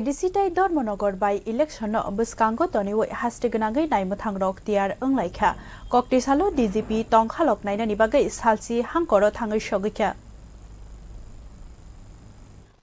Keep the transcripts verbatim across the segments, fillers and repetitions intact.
D C tei Dharmanagar by election no bwskango toniwi haste gwnangwi naimwthangrok tiyar wnglaikha. Kokti salo D G P tongkhalok nainani bagwi salsi hangkoro thangwi sogwikha.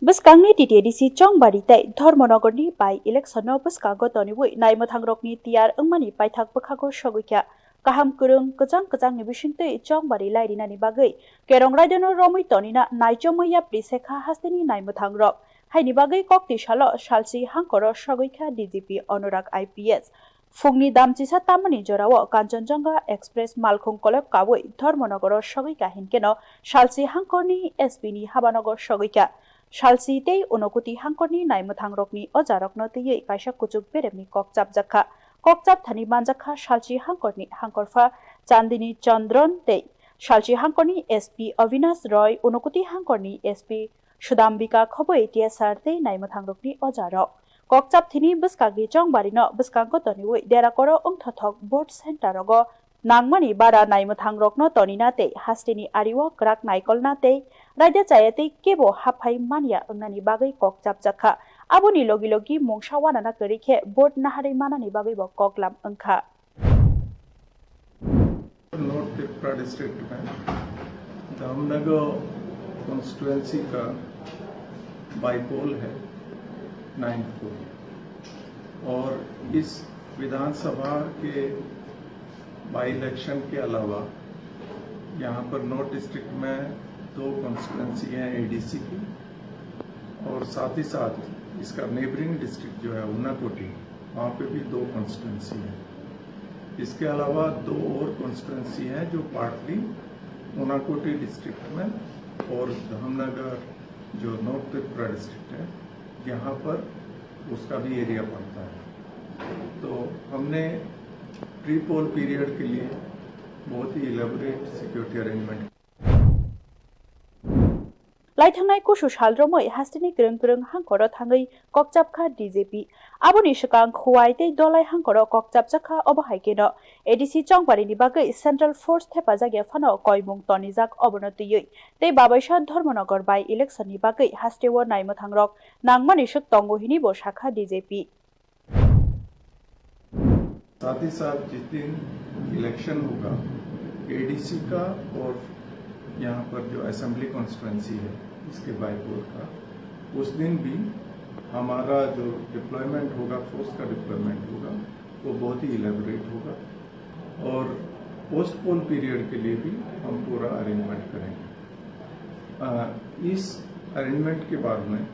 Bwskangni T T A D C Chongbari tei Dharmanagarni by election no bwskango toniwi naimwthangrokni tiyar wngmani paithak bwkhago sogwikha. Kaham kwrwng kwchang kwchangni bisingtwi chongbari lairinani bagwi Kerong Raidano romwi tonina naichomwi yapri sekha hasteni naimwthangrok. Haini bagwi kokti salo salsi hangkoro sogwikha D G P Anurag I P S. Phungni damchisa tamani jorao Kanchanjunga Express malkhung kolok kawi Dharmanagaro sogwikha hinkeno salsi hangkorni S P ni habanogo sogwikha. Salsi tei Unokuti hangkorni naimwthangrokni ojarokno twiwi kaisa kuchuk beremni kok chapjakha. Kok chapthani manjakha salsi hangkorni hangkorpha Chandini Chandran tei salsi hangkorni S P Avinash Roy, Unokuti hangkorni S P Sudambika khobwi T S R tei naimwthangrokni ojarok. Kok chapthini bwskangni chongbarino bwskango toniwi derakoro wngthothok vote center rogo nangmani bara naimwthangrokno tonina tei hasteni ario kwrak naikolna tei raida chaya tei kebo haphai manya wngnani bagwi kok chapjakha. Aboni logi logi mungsa wanana kwrwi khe vote naharwi manani bagwibo koklam wngkha. North Tripura district में Dhamnagar constituency का bypoll है ninth poll. और इस विधानसभा के by election के अलावा यहाँ पर नॉर्थ डिस्ट्रिक्ट में दो कॉन्स्टिट्यूएंसी हैं एडीसी की, और साथ ही साथ इसका नेबरिंग डिस्ट्रिक्ट जो है उनाकोटी, वहाँ पे भी दो कॉन्स्टिट्यूएंसी है। इसके अलावा दो और कॉन्स्टिट्यूएंसी हैं जो पार्टली उनाकोटी डिस्ट्रिक्ट में और धामनगर जो नॉर्थ त्रिपुरा डिस्ट्रिक्ट है, यहाँ पर उसका भी एरिया पड़ता है। तो हमने प्री पोल पीरियड के लिए बहुत ही elaborate security arrangement Laithangnai kusu sal romwi hasteni kwrwng kwrwng hangkoro thangwi kokchapkha D G P. Aboni swkang Khowai tei Dolai hangkoro kokchapjakha, obo hai kheno A D C Chongbarini bagwi Central Force thepajak ya phano koimung tonijak, obono twiwi tei babaisa Dharmanagar by election ni bagwi hasteo naimwthangrok nangmani swk tongo hinibo sakha D G P. साथ ही साथ जिस दिन इलेक्शन होगा एडीसी का और यहाँ पर जो असेंबली कॉन्स्टिट्यूएंसी है इसके बाईपोल का, उस दिन भी हमारा जो डिप्लॉयमेंट होगा, फोर्स का डिप्लॉयमेंट होगा, वो बहुत ही इलेबोरेट होगा और पोस्ट पोल पीरियड के लिए भी हम पूरा अरेंजमेंट करेंगे। अ, इस अरेंजमेंट के बाद में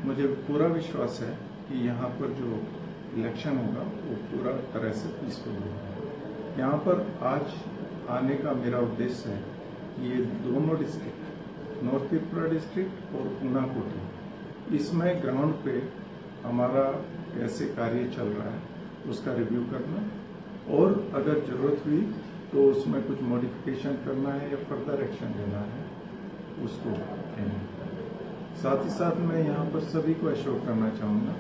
मुझे पूरा विश्वास है कि यहाँ पर जो इलेक्शन होगा वो पूरा तरह से पीसफुल होगा। यहाँ पर आज आने का मेरा उद्देश्य है कि ये दोनों डिस्ट्रिक्ट, नॉर्थ त्रिपुरा डिस्ट्रिक्ट और उनाकोटी, इसमें ग्राउंड पे हमारा कैसे कार्य चल रहा है उसका रिव्यू करना, और अगर ज़रूरत हुई तो उसमें कुछ मॉडिफिकेशन करना है या फर्दर एक्शन लेना है, उसको लेंगे। साथ ही साथ मैं यहाँ पर सभी को एश्योर करना चाहूँगा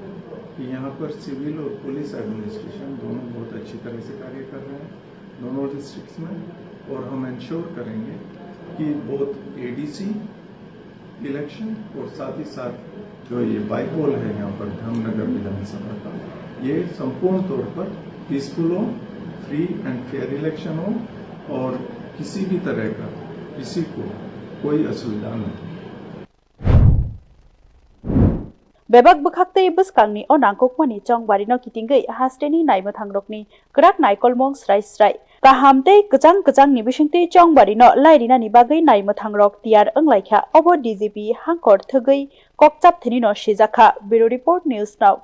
कि यहाँ पर सिविल और पुलिस एडमिनिस्ट्रेशन दोनों बहुत अच्छी तरह से कार्य कर रहे हैं दोनों डिस्ट्रिक्ट्स में, और हम इंश्योर करेंगे कि बोथ एडीसी इलेक्शन और साथ ही साथ जो ये बाईपोल है यहाँ पर धामनगर विधानसभा का, ये संपूर्ण तौर पर पीसफुल हो, फ्री एंड फेयर इलेक्शन हो और किसी भी तरह का किसी को कोई असुविधा न हो। Bebak bwkhaktwi bwskangni o nangkukmani chongbarino kitingwi hasteni naimwthangrokni kwrak naikolmung srai srai. Kaham tei kwchang kwchangni bisingtwi chongbarino lairinani bagwi naimwthangrok tiyar wnglaikha, obo D G P hangkor thwgwi kokchapthinino sijakha. Bureau Report, News Now.